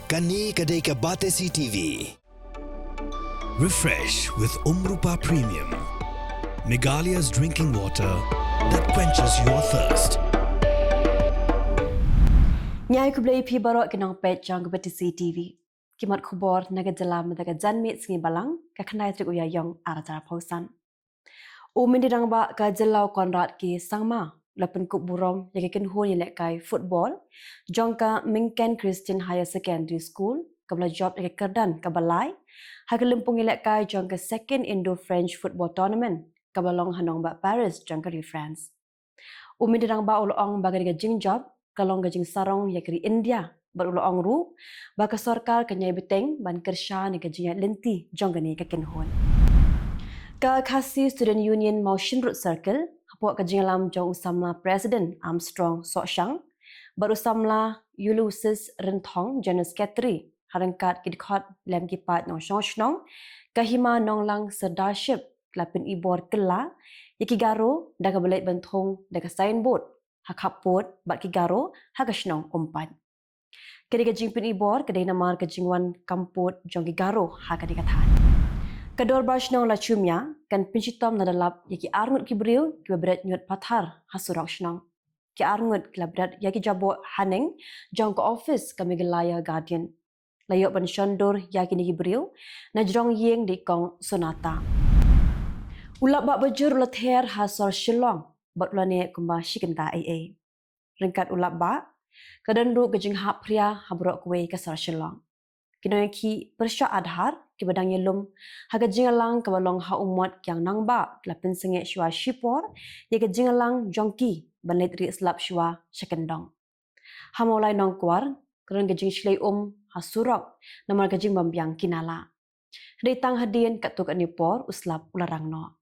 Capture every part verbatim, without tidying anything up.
Kane ka dei ka Batesi T V. Refresh with Umrupa Premium, Meghalaya's drinking water that quenches your thirst. Ngi ai khublei ïa phi baroh ki nongpeit jong ka Batesi T V. Ki mat khubor na ka jylla mynta ka janmiet sngi Balang, ka khyndai tarik u Ïaïong ar hajar arphew san. U Myntri Rangbah ka jylla u Conrad K Sangma u la pynkup burom ïa ka kynhun ïalehkai football jong ka Myngken Christian Higher Secondary School kaba la jop ïa ka kyrdan kaba lai ha ka lympung ïalehkai jong ka Second Indo-French Football Tournament kaba long ha nongbah Paris jong ka ri France. U Myntri Rangbah u la ong ba ka dei ka jingjop ka long ka jingsarong ïa ka ri India, bad u la ong ruh ba ka sorkar kan ïai bteng ban kyrshan ïa ka jingïaid lynti jong kane ka kynhun. Ka Khasi Student Union Mawshynrut Circle, hapoh ka jingïalam jong u samla President Armstrong Sohshang bad u samla Ulysses Rynthong, General Secretary, ha ryngkat ki dkhot lem ki paid nongshong shnong ka Hima Nonglang Sirdarship, ki la pynibor kylla ïa ki Garo da kaba leit ban thung da ka signboard ha khappud bad ki Garo ha ka shnong Umpait. Ka dei ka jingpynibor ka dei namar ka jingwan khappud jong ki Garo ha kane ka thaiñ. Ka Dorbar Shnong Lachumia kan pynshitom na dalap ïa ki arngut ki briew kiba bret ñiut pathar ha surok shnong. Ki arngut ki la bret ïa ki jaboh haneng jong ka office ka Meghalaya Guardian. La ïoh ban shon dur ïa kine ki briew na jrong ïing da i kong Sonata. U lapbah bajur u la ther ha sor Shillong bad u la neh kumba shi kynta eiei. Ryngkat u lapbah, ka don ruh ka jinghap phria ha baroh kawei ka sor Shillong. Ki nongïakhih pyrshah Aadhaar kiba dang ïalum ha ka jingïalang kaba long ha u mot Kiang Nangbah ki la pynsangeh shuwa shipor ïa ka jingïalang jong ki ban leit rieh slap shuwa sha kyndong. Ha Mawlai Nongkwar ka don ka jingshlei um ha surok namar ka jingbymbiang ki nala. Hynrei tang hadien katto katne por u slap u la rang noh.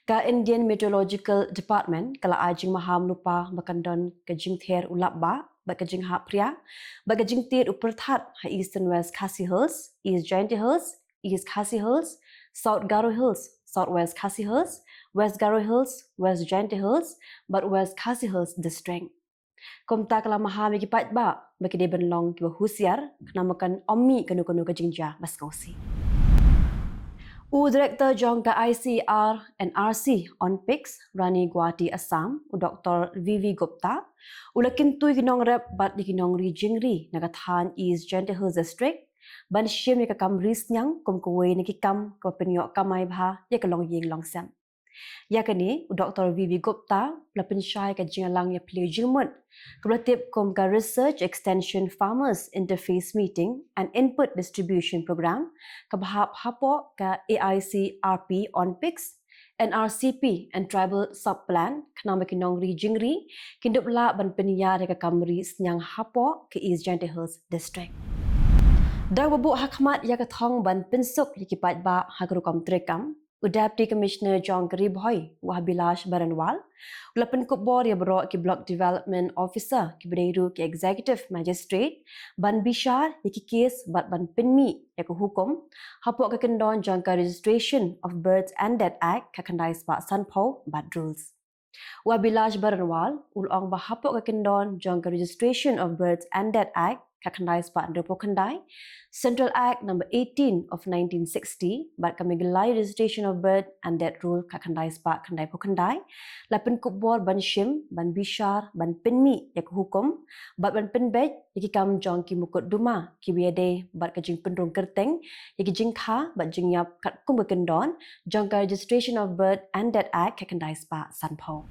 Ka Indian Meteorological Department ka la ai jingmaham lypa ba kan don ka jingther u lapbah bad ka jinghap phria bad ka jingtied u pyrthat ha Eastern West Khasi Hills, East Jaintia Hills, East Khasi Hills, South Garo Hills, South West Khasi Hills, West Garo Hills, West Jaintia Hills bad West Khasi Hills District. Kumta ka la maham ïa ki paidbah ba ki dei ban long kiba husiar khnang ba kan ym mih kano kano ka jingjia ba sngewsih. U Director jong ka I C R and R C Onpics, Rani Guwahati Assam, u Doctor V V Gupta, u la kyntu ïa ki nongrep bad ïa ki nongri jingri na ka thaiñ East Jaintia Hills District ban shim ïa ka kam ri sniang kum kawei na ki kam kaba pynïoh kamai bha ïa ka longïing longsem. Ïa kane u Doctor V V Gupta u la pynshai ïa ka jingïalang ïaphylliew jingmut kaba la tip kum ka Research Extension Farmers Interface Meeting and Input Distribution Program kaba hap hapoh ka A I C R P Onpics, N R C P and Tribal Sub Plan khnang ba ki nongri jingri kin dup lah ban pynïar ïa ka kam ri sniang hapoh ka East Jaintia Hills District. Da kaba buh ha khmat ïa ka thong ban pynsuk ïa ki paidbah ha ka rukom treikam, u Deputy Commissioner jong ka Ri Bhoi, u Abhilash Baranwal, u la pynkup bor ïa baroh ki Block Development Officer kiba dei ruh ki Executive Magistrate ban bishar ïa ki case bad ban pynmih ïa ka hukum hapoh ka kyndon jong ka Registration of Birth and Death Act ka khyndai spah sanphew bad rules. U Abhilash Baranwal u la ong ba hapoh ka kyndon jong ka Registration of Birth and Death Act ka khyndai spah hynriewphew khyndai, Central Act number eighteen of nineteen sixty bad ka Meghalaya Registration of Birth and Death Rule ka khyndai spah khyndaiphew khyndai, la pynkup bor ban shim, ban bishar, ban pynmih ïa ka hukum bad ban pynbeit ïa ki kam jong ki mukotduma kiba ïadei bad ka jingpynrung kyrteng ïa ki jingkha bad jingïap katkum ka kyndon jong ka Registration of Birth and Death Act ka khyndai spah sanphew.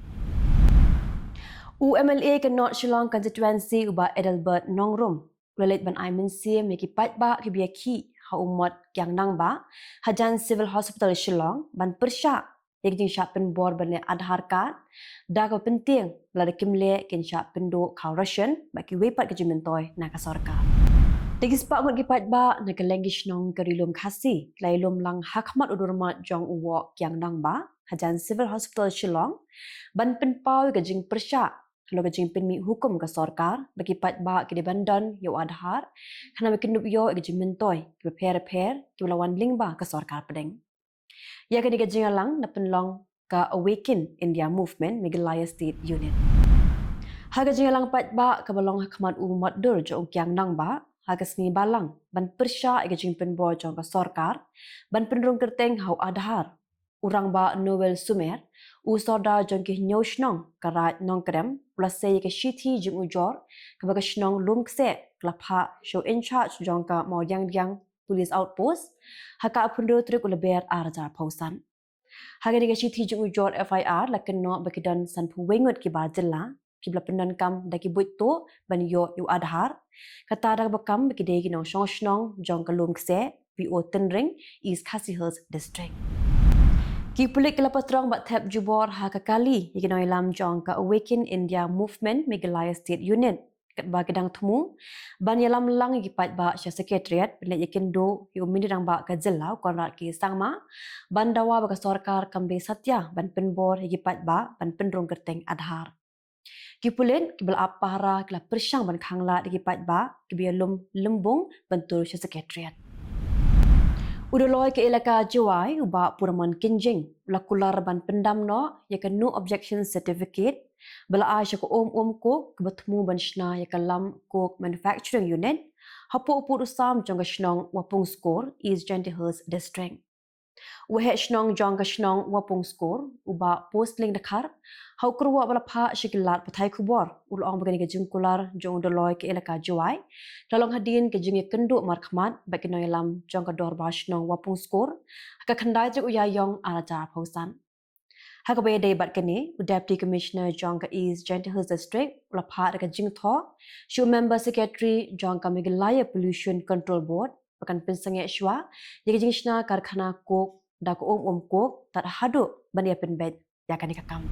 U M L A ka North Shillong Constituency, u Bah Adelbert Nongrum, u la leit ban ai mynsiem ïa ki paidbah kiba ïakhih ha u mot Kiang Nangbah hajan Civil Hospital Shillong ban pyrshah ïa ka jingshah pynbor ban leh Aadhaar card, da kaba pyntieng lada kim leh kin shah pynduh khaw ration bad kiwei pat ki jingmyntoi na ka sorkar. Da ki spah ngut ki paidbah na kylleng ki shnong ka Ri Lum Khasi ki la ïalum lang ha khmat u dur mat jong u mot Kiang Nangbah hajan Civil Hospital Shillong ban pynpaw ïa ka jingpyrshah halor ka jingpynmih hukum ka sorkar ba ki paidbah ki dei ban don ïa u Aadhaar khnang ba kin dup ïoh ïa ki jingmyntoi kiba pher pher kiba la wan lyngba ka sorkar pdeng. Ïa kane ka jingïalang na pynlong ka Awaken India Movement Meghalaya State Unit. Ha ka jingïalang paidbah kaba long ha khmat u mot dur jong u Kiang Nangbah, ha ka sngi Balang ban pyrshah ïa ka jingpynbor jong ka sorkar ban pynrung kyrteng ha u Aadhaar, u Rangbah Noel Sumer, u Sordar jong ki hynñiew shnong ka Raid Nongkrem, u la sei ïa ka shithi jingujor kaba ka shnong Lumkseh ka la phah sha u in-charge jong ka Mawdiangdiang Police Outpost ha ka arphew hynriew tarik u Lber arhajar arphew san. Ha kane ka shithi jingujor F I R la kynnoh ba ki don sanphew wei ngut ki bar jylla kiba la pyndonkam da ki buit tuh ban ïoh ïa u Aadhaar, kata da kaba kam ba ki dei ki nongshong shnong jong ka Lumkseh, P O Tynring, East Khasi Hills District. Ki pulit ki la patrong bad thep jubor ha ka kali ïa ki nongïalam jong ka Awaken India Movement Meghalaya State Unit, katba ki dang thmu ban ïalam lang ïa ki paidbah sha Secretariat ban leit ïakynduh ïa u Myntri Rangbah ka jylla u Conrad K Sangma ban dawa ba ka sorkar kam dei satia ban pynbor ïa ki paidbah ban pynrung kyrteng Aadhaar. Ki pulit kiba la ap pahara ki la pyrshang ban khanglad ïa ki paidbah kiba ïalum lymbung ban tur sha Secretariat. U Dolloi ka Elaka Jowai u Bah Puramon Kynjing u la kular ban pyndam noh ïa ka No Objection Certificate ba la ai sha ka Um Um Coke kaba thmu ban shna ïa ka Lam Coke Manufacturing Unit hapoh u pud u sam jong ka shnong Wapungskor, East Jaintia Hills District. U Waheh Shnong jong ka shnong Wapungskor, u Bah Postling Dkhar, ha u kyrwoh ba la phah sha ki lad pathai khubor u la ong ba kane ka jingkular jong u Dolloi ka Elaka Jowai ka la long hadien ka jingïakynduh markhmat bad ki nongïalam jong ka Dorbar Shnong Wapungskor ha ka khyndai tarik u Ïaïong arhajar arphew san. Ha kaba ïadei bad kane, u Deputy Commissioner jong ka East Jaintia Hills District u la phah da ka jingthoh sha u Member Secretary jong ka Meghalaya Pollution Control Board ba kan pynsangeh shuwa ïa ka jingshna karkhana Coke da ka Um Um Coke tad haduh ban ïa pynbeit ïa kane ka kam.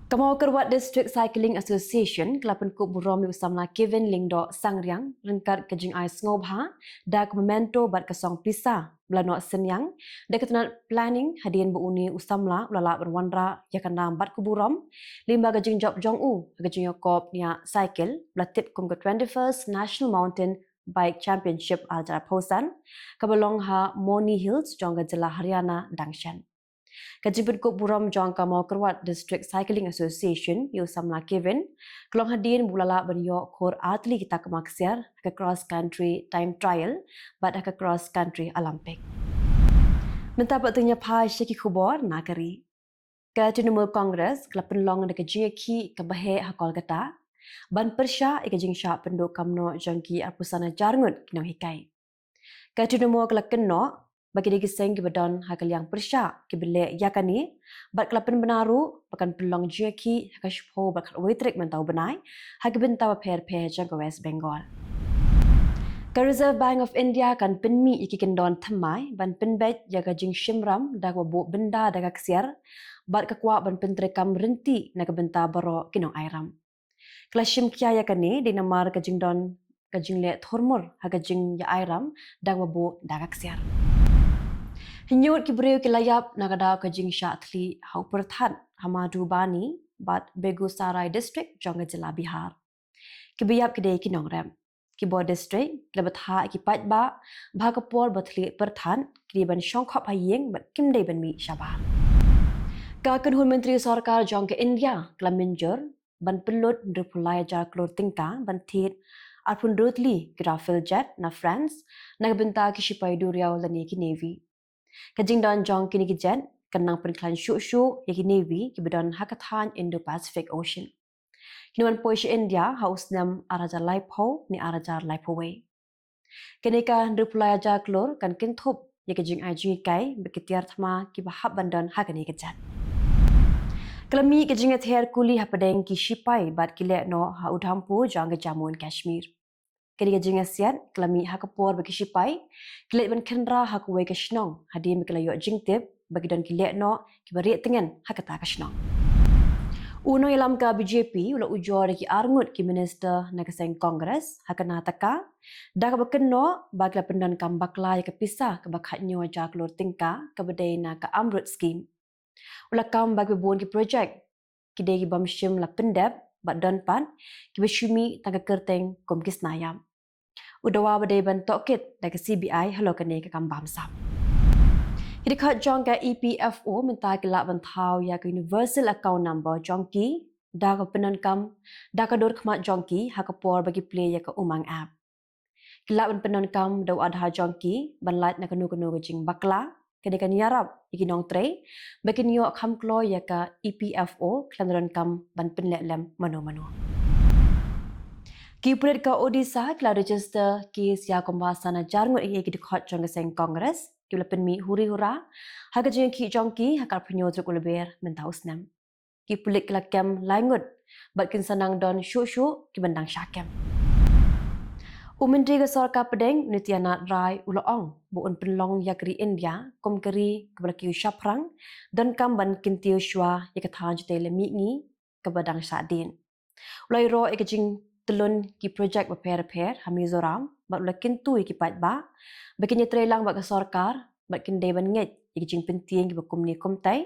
Ka Mawkyrwat District Cycling Association ka la pynkup burom ïa u samla Kevin Lyngdoh Sangriang ryngkat ka jingai sngewbha da ka memento bad ka song pisa ba la noh synñiang da ka tnat planning hadien ba une u samla u la lah ban wanrah ïa ka nam bad ka burom lyngba ka jingjop jong u ha ka jingïakop ñiah cycle ba la tip kum ka twenty-first National Mountain Bike Championship arhajar arphew san kaba long ha Moni Hills jong ka jylla Haryana dang shen. Ka jingpynkup burom jong ka Mawkyrwat District Cycling Association ïa u samla Kevin ka long hadien ba u la lah ban ïoh khur artylli ki takma ksiar ha ka cross country time trial bad ha ka cross country Olympic. Mynta pat to ngin ïa phai sha ki khubor na ka ri. Ka Trinamool Congress ka la pynlong da ka jingïakhih kaba heh ha Kolkata ban pyrshah ïa ka jingshah pynduh kam noh jong ki arphew san hajar ngut ki nonghikai. Ka Trinamool ka la kynnoh ba ki dei ki seng kiba don ha ka liang pyrshah kiba leh ïa kane bad ka la pynbna ruh ba kan pynlong jingïakhih ha ka shiphew bad khatwei tarik mynta u bnai ha ki bynta bapher bapher jong ka West Bengal. Ka Reserve Bank of India kan pynmih ïa ki kyndon thymmai ban pynbeit ïa ka jingshim ram da kaba buh bynda da ka ksiar bad ka kwah ban pyntreikam ryntih na ka bynta baroh ki nongai ram. Ka la shim khia ïa kane dei namar ka jingdon ka jingleh thurmur ha ka jingïa ai ram da kaba buh da ka ksiar. Hynñiew ki briew ki la ïap na ka daw ka jingshah thli ha u pyrthat ha Madhubani bad Begusarai District jong ka jylla Bihar. Kiba ïap ki dei ki nongrep. Ki bor district ki la bthah ïa ki paidbah ba ha ka por ba thli pyrthat ki dei ban shong khop ha ïing bad kim dei ban mih shabar. Ka kynhun myntri sorkar jong ka India ka la mynjur ban pynlut hynriewphew lai hajar klur tyngka ban thied arphew hynriew tylli ki Rafale jet na France na ka bynta ki shipai duriaw lane ki Navy. Ka jingdon jong kine ki jet kan nang pynkhlaiñ shuh shuh ïa ki Navy kiba don ha ka thaiñ Indo-Pacific Ocean. Kin wan poi sha India ha u snem ar hajar laiphew ne ar hajar laiphew wei. Kane ka hynriewphew lai hajar klur kan kynthup ïa ka jingai jinghikai bad ki tiar thma kiba hap ban don ha kane ka jet. Ka la mih ka jingïathiar kuli hapdeng ki shipai bad ki lehnoh ha Udhampur jong ka Jammu and Kashmir. Kane ka jingïasiat ka la mih ha ka por ba ki shipai ki leit ban khynra ha kawei ka shnong hadien ba ki la ïoh jingtip ba ki don ki lehnoh kiba rieh tngen ha kata ka shnong. U nongïalam ka B J P u la ujor ïa ki ar ngut ki minister na ka seng Congress ha Karnataka da kaba kynnoh ba ki la pyndonkam bakla ïa ka pisa kaba khathynñiew hajar klur tyngka kaba dei na ka AMRUT scheme. U la kam ba kiba bun ki project ki dei ki bym shym la pyndep bad don pat kiba shu mih tang ka kyrteng kum ki sna ïap. U dawa ba dei ban tohkit da ka C B I halor kane ka kam bamsap. Ki dkhot jong ka E P F O mynta ki lah ban thaw ïa ka universal account number jong ki da ka pyndonkam da ka dur khmat jong ki ha ka por ba ki plie ïa ka Umang app. Ki lah ban pyndonkam da u Aadhaar jong ki ban lait na kano kano ka jingbakla. Kane kan ïarap ïa ki nongtrei ba kin ïoh kham kloi ïa ka E P F O khlem da donkam ban pynleh lem mano mano. Ki pulit ka Odisha ki la register case ïa kumba san hajar ngut ïa ki dkhot jong ka seng Congress kiba la pynmih huri hura ha ka jingïakhih jong ki ha ka arphew hynñiew tarik u Lber mynta u snem. Ki pulit ki la kem lai ngut bad kin sa nang don shuh shuh ki ban dang shah kem. U Myntri ka Sorkar Pdeng Nityanand Rai u la ong ba un pynlong ïa ka ri India kum ka ri kaba la kiew shaphrang, donkam ban kyntiew shuwa ïa ka thaiñ jingtei leh mihngi kaba dang shah dien. U la ïaroh ïa ka jingtyllun ki projek bapher bapher ha Mizoram bad u la kyntu ïa ki paidbah ba kin ïatreilang bad ka sorkar bad kin dei ban ngeit ïa ki jingpyntieng kiba kumne kumtai,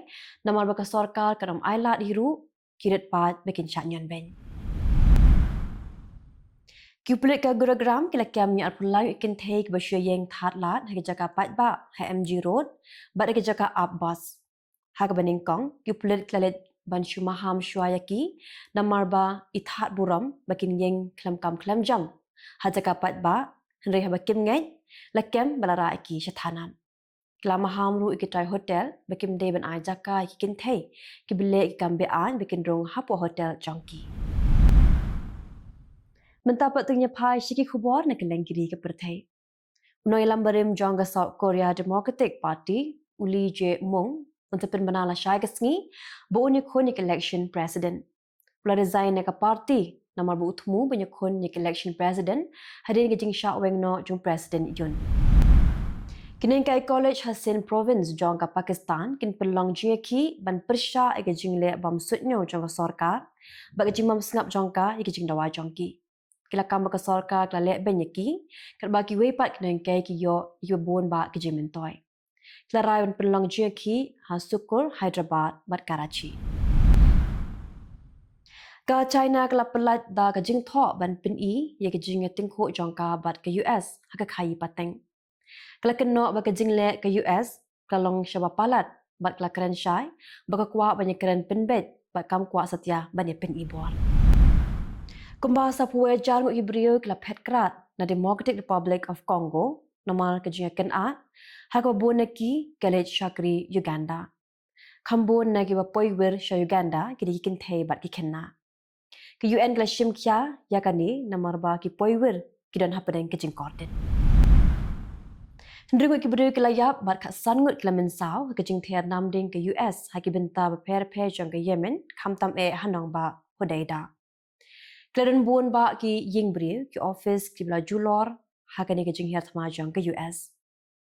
namar ba ka sorkar kan ym ailad hi ruh ki rit paid ba kin shah ñion beiñ. Ki pulit ka Gurugram ki la kem ïa arphew lai ngut ki kynthei kiba shu ïeng thad lad ha ki jaka paidbah ha M G Road bad ha ki jaka ap bus. Ha kaba nyngkong, ki pulit ki la leit ban shu maham shuwa ïa ki, namar ba i thad burom ba kin ïeng khlem kam khlem jam ha jaka paidbah, hynrei haba kim ngeit, la kem ba la rah ïa ki sha thanat. Ki la maham ruh ïa ki trai hotel ba kim dei ban ai jaka ïa ki kynthei kiba leh ki kam be-aiñ ba kin rung hapoh hotel jong ki. Mynta pat to ngin ïa phai sha ki khubor na kylleng ki ri ka pyrthei. U nongïalam barim jong ka South Korea Democratic Party, u Lee Jae-myung, un sa pynbna lashai ka sngi ba un ïakhun ïa ka election president. U la resign na ka party namar ba u thmu ban ïakhun ïa ka election president hadien ka jingshah weng noh jong President Yoon. Ki nonghikai college ha Sindh province jong ka Pakistan kin pynlong jingïakhih ban pyrshah ïa ka jingleh bym suidñiew jong ka sorkar bad ka jingbym sngap jong ka ïa ka jingdawa jong ki. Ki la kam ba ka sorkar ka la leh beiñ ïa ki katba kiwei pat ki nonghikai ki ïoh ïa kiba bun bah ki jingmyntoi. Ki la rai ban pynlong jingïakhih ha Sukkur, Hyderabad bad Karachi. Ka China ka la pyllait da ka jingthoh ban pyni ïa ka jingïatyngkhuh jong ka bad ka U S ha ka khaii pateng. Ka la kynnoh ba ka jingleh ka U S ka long shaba palat bad ka la kren shai ba ka kwah ban ïakren pynbeit bad kam kwah satia ban ïa pyni bor. Kumba saphew hajar ngut ki briew ki la phet krad na Democratic Republic of Congo namar ka jingïakynad, ha kaba bun na ki ka leit sha ka ri Uganda. Kham bun na kiba poi wir sha Uganda ki dei ki kynthei bad ki khynnah. Ka U N ka la shim khia ïa kane namar ba ki poi wir ki don hapdeng ka jingkordit. Hynriew ngut ki briew ki la ïap bad khatsan ngut ki la mynsaw ha ka jingthiar namding ka U S ha ki bynta bapher bapher jong ka Yemen, khamtam eh ha nongbah Hodeidah. Ki la don bun bah ki ïing briew, ki office kiba la julor ha kane ka jinghiar thma jong ka U S.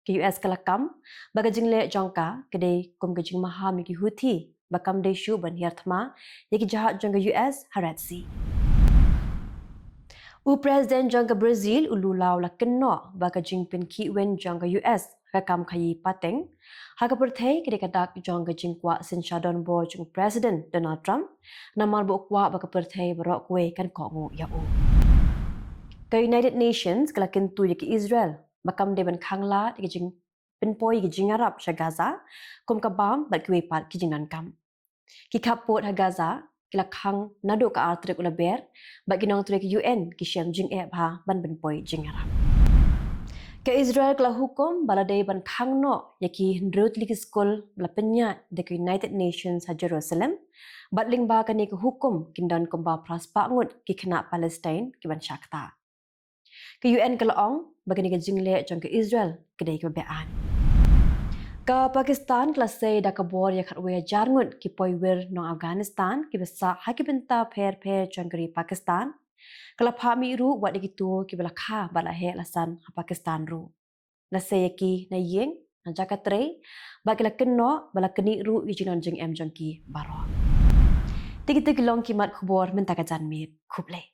Ka U S ka la kam ba ka jingleh jong ka ka dei kum ka jingmaham ïa ki Houthi ba kam dei shuh ban hiar thma ïa ki jahaj jong ka U S ha Red Sea. U President jong ka Brazil, u Lula, u la kynnoh ba ka jingpynkhih win jong ka U S ha ka kam khaii pateng ha ka pyrthei ka dei ka dak jong ka jingkwah synshar donbor jong u President Donald Trump, namar ba u kwah ba ka pyrthei baroh kawei kan kohnguh ïa u. Ka United Nations ka la kyntu ïa ka Israel ba kam dei ban khanglad ïa ka jingpynpoi ïa ka jingïarap sha Gaza kum ka bam bad kiwei pat ki jingdonkam. Ki khappud ha Gaza ki la khang naduh ka ar tarik u Lber bad ki nongtrei ka U N ki shem jingeh bha ban pynpoi jingïarap. Ka Israel ka la hukum ba la dei ban khang noh ïa ki hynriew tylli ki skul ba la pynïaid da ka United Nations ha Jerusalem, bad lyngba kane ka hukum kin don kumba phra spah ngut ki khynnah Palestine ki ban shah ktah. Ka U N ka la ong ba kane ka jingleh jong ka Israel ka dei kaba be-aiñ. Ka Pakistan ka la sei da ka bor ïa khatwei hajar ngut ki poi wir nong Afghanistan kiba sah ha ki bynta pher pher jong ka ri Pakistan. Ka la phah mih ruh wat ïa kito kiba la kha bad la heh la san ha Pakistan ruh. La sei ïa ki na ïing, na jaka trei, bad ki la kynnoh ba la knieh ruh ïa ka jingdon jingem jong ki baroh. Te kito ki long ki mat khubor mynta ka janmiet. Khublei.